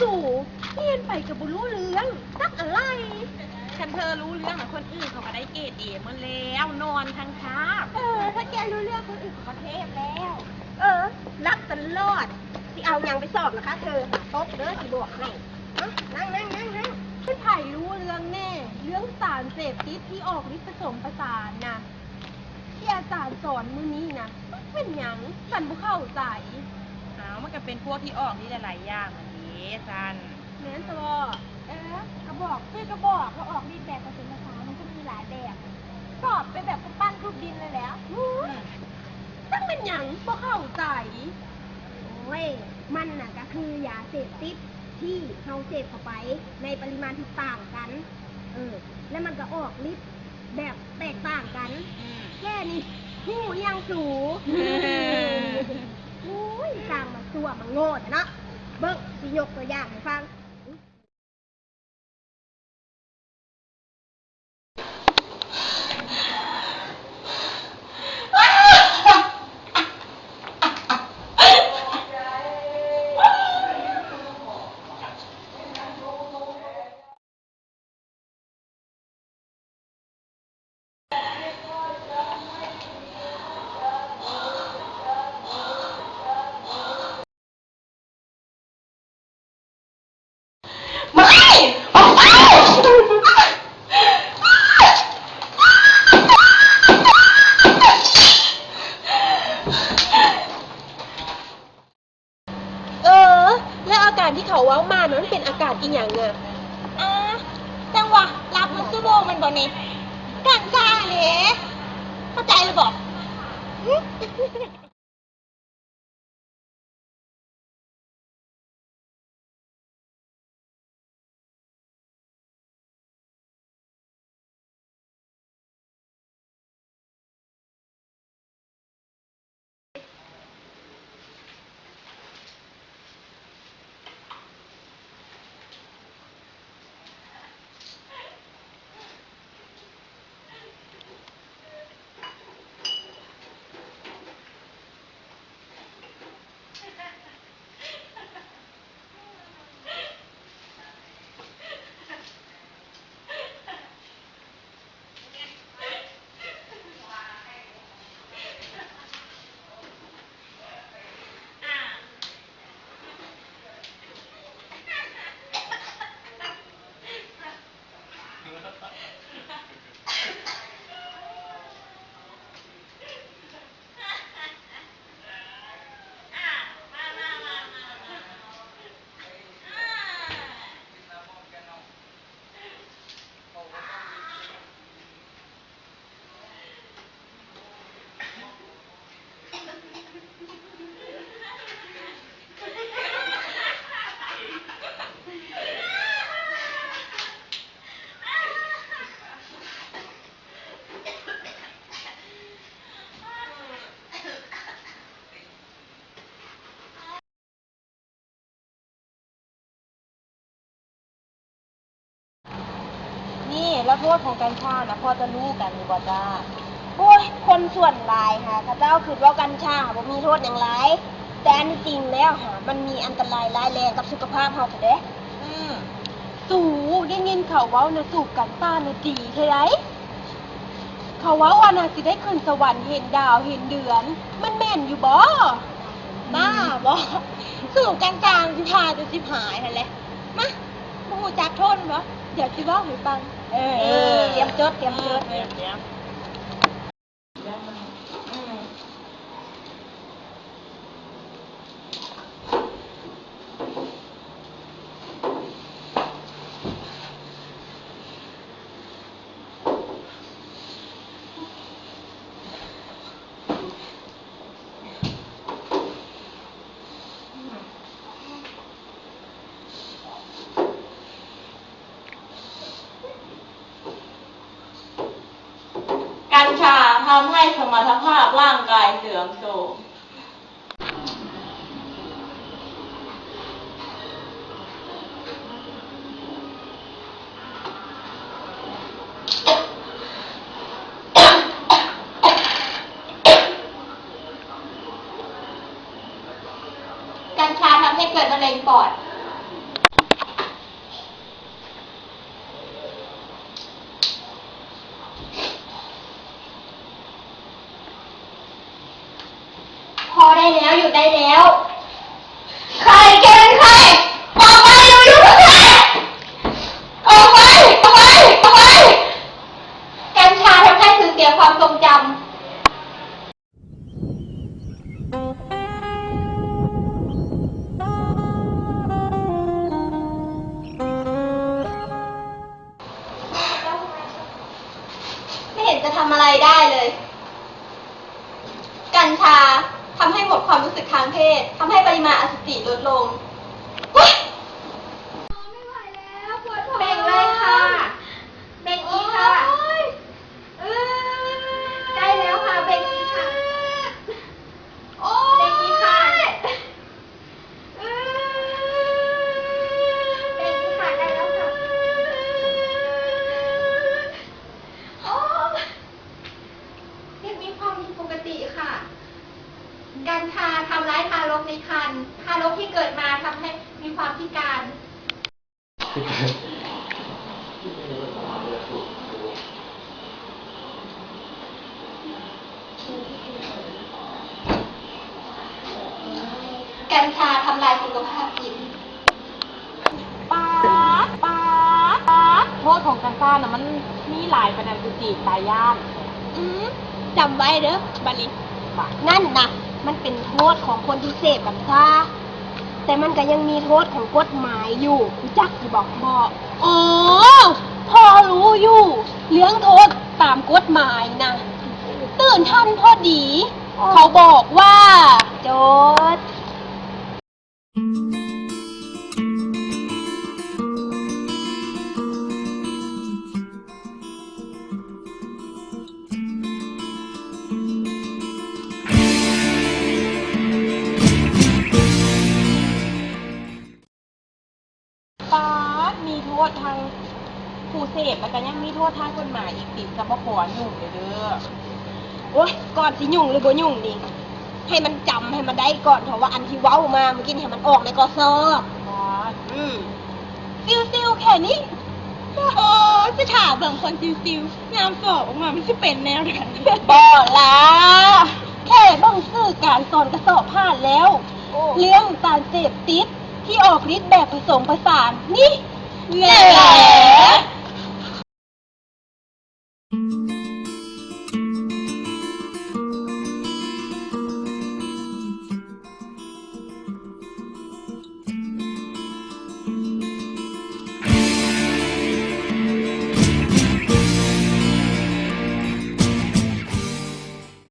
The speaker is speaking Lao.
ສູ ຮຽນໄປກໍບໍ່ຮູ້ເລື່ອງຈັກອາໄລ. ຄັນເທີຮູ້ເລື່ອງນະ ຄົນອື່ນເຂົາກໍໄດ້ເກຣດເອໝົດແລ້ວ ນອນທັງຄາບ. ເອີ ຖ້າແກຮູ້ເລື່ອງ ຄົນອື່ນເຂົາກໍເທບແລ້ວ. ເອີ ຫຼັບຕະຫຼອດ ຊິເອົາຫຍັງໄປສອບລະຄະເທີຫາຕົກເດີ ຊິບອກໃຫ້. ນັ່ງ ນັ່ງ ນັ່ງ ນັ່ງ. ເປັນໃຜຮູ້ເລື່ອງແດ່ ເລື່ອງສານເສບຕິດທີ່ອອກລິດປະສົມປະສານນະ ທີ່ອາຈານສອນມື້ນີ້ນະ ມັນເປັນຫຍັງ? ສັນບໍ່ເຂົ້າໃຈ. ອ້າວ ມັນກໍເປັນພວກທີ່ອອກລິດຫຼາຍໆຢ່າງຫັ້ນເດ ສັນ. ແມ່ນຊະບໍ? ເອີ ກະບອກຊື່ກະບອກ ວ່າອອກລິດແບບປະສົມປະສານ ມັນກໍມີຫຼາຍແບບ. ສອບໄປແບບກຳປັ້ນທຸບດິນເລີຍແຫຼະ. ຫື ອືມ ຈັກແມ່ນຫຍັງ ບໍ່ເຂົ້າໃຈ. ໂອ້ຍ ມັນນະກະຄືຢາເສບຕິດທີ່ເຮົາເສບເຂົ້າໄປໃນປະລິມານທີ່ຕ່າງກັນ ເອີ ແລ້ວມັນກະອອກລິດແບບແຕກຕ່າງກັນ. ອືມ ແກນີ້ຮູ້ຫຍັງສູ? ເອີ ໂອ້ຍ ຊ່າງມາຊົ່ວມາໂງ່ແທ້ເນາະ. ເບິ່ງ ຊິຍົກຕົວຢ່າງໃຫ້ຟັງ. ເອີ ແລ້ວອາການທີ່ເຂົາເວົ້າມານັ້ນ ມັນເປັນອາການອີ່ຫຍັງອະ? ອາ ຈັ່ງຫວະ ຫຼັບໝົດຊຸໂມງແມ່ນບໍ່ນີ້? ກັນຊາເດ້ ເຂົ້າໃຈແລ້ວບໍ່? ຫຶ? ນີ້ ແລ້ວໂທດຂອງກັນຊານະ ພໍຈະຮູ້ກັນຢູ່ບໍ່ຈ້າ? ໂອ້ຍ ຄົນສ່ວນຫຼາຍຫາ ເຂົາເຈົ້າຄິດວ່າກັນຊາບໍ່ມີໂທດຫຍັງຫຼາຍ ແຕ່ອັນທີ່ຈິງແລ້ວຫາ ມັນມີອັນຕະລາຍຮ້າຍແຮງກັບສຸຂະພາບເຮົາພຸ້ນເດ້. ອືມ ສູ ໄດ້ຍິນເຂົາເວົ້ານະ ສູບກັນຊານະດີແທ້ໃດ. ເຂົາເວົ້າວ່ານະ ຊິໄດ້ຂຶ້ນສະຫວັນເຫັນດາວເຫັນເດືອນ ມັນແມ່ນຢູ່ບໍ່? ບ້າບໍ? ສູບກັນຊາຊິພາຈົນຊິບຫາຍຫັ້ນແຫຼະ. ມາ ບໍ່ຮູ້ຈັກໂທດມັນບໍ? ດຽວຊິເວົ້າໃຫ້ຟັງ. ເອີ ຕຽມຈົດ ຕຽມຈົດ. ກັນຊາທຳໃຫ້ສະມັດຖະພາບຮ່າງກາຍເສື່ອມໂຊມ. ກັນຊາທຳໃຫ້ເກີດມະເລັງປອດ. ທາງເພດ ທຳໃຫ້ປະລິມານອະສຸຈິລົດລົງ. ໂອ້ຍ! ເບັ່ງເລີຍຄ່ະ ເບັ່ງອີກຄ່ະ. ໃກ້ແລ້ວຄ່ະ ເບັ່ງອີກຄ່ະ. ເບັ່ງອີກຄ່ະ. ເດັກມີຄວາມຜິດປົກກະຕິຄ່ະ. ກັນຊາທຳຮ້າຍທາລົກໃນຄັນ. ທາລົກທີ່ເກີດມາທຳໃຫ້ມີຄວາມພິການ. ກັນຊາທຳລາຍສຸຂະພາບຈິດ. ປາດ ປາດ ປາດ ໂທດຂອງກັນຊານະ ມັນມີຫຼາຍປານນັ້ນຕິ ຕາຢ້ານ. ອືມ ຈຳໄວ້ເດີ ບາດນີ້ ນັ້ນນະ ມັນເປັນໂທດຂອງຄົນທີ່ເສບກັນຊາ. ແຕ່ມັນກະຍັງມີໂທດຂອງກົດໝາຍຢູ່ ຮູ້ຈັກຢູ່ບໍ່? ບໍ່. ອໍ ພໍຮູ້ຢູ່ ເລື່ອງໂທດຕາມກົດໝາຍນະ ຕື່ນທັນພໍດີ. ອໍ ເຂົາບອກວ່າ ຈົດ. ປາດ ມີໂທດທາງຜູ້ເສບ ແລ້ວກະຍັງມີໂທດທາງກົດໝາຍອີກຕິ ສະບໍ່ຂໍຫຍຸ້ງເດີ. ໂອ້ຍ ກ່ອນຊິຫຍຸ້ງຫຼືບໍ່ຫຍຸ້ງນີ້ ໃຫ້ມັນຈຳໃຫ້ມັນໄດ້ກ່ອນ ເພາະວ່າອັນທີ່ເວົ້າມາມື້ກີ້ນີ້ ໃຫ້ມັນອອກໃນຂໍ້ສອບ. ອືມ ຊິວໆ ແຄ່ນີ້. ໂອ້ ຊິຖ້າເບິ່ງຄົນຊິວໆ ຍາມສອບອອກມາມັນຊິເປັນແນວໃດ. ບໍ່ລະ ແຄ່ເບິ່ງສື່ການສອນກະສອບຜ່ານແລ້ວ. ໂອ້ ເລື່ອງສານເສບຕິດທີ່ອອກລິດແບບປະສົມປະສານນີ້ແຫຼະ.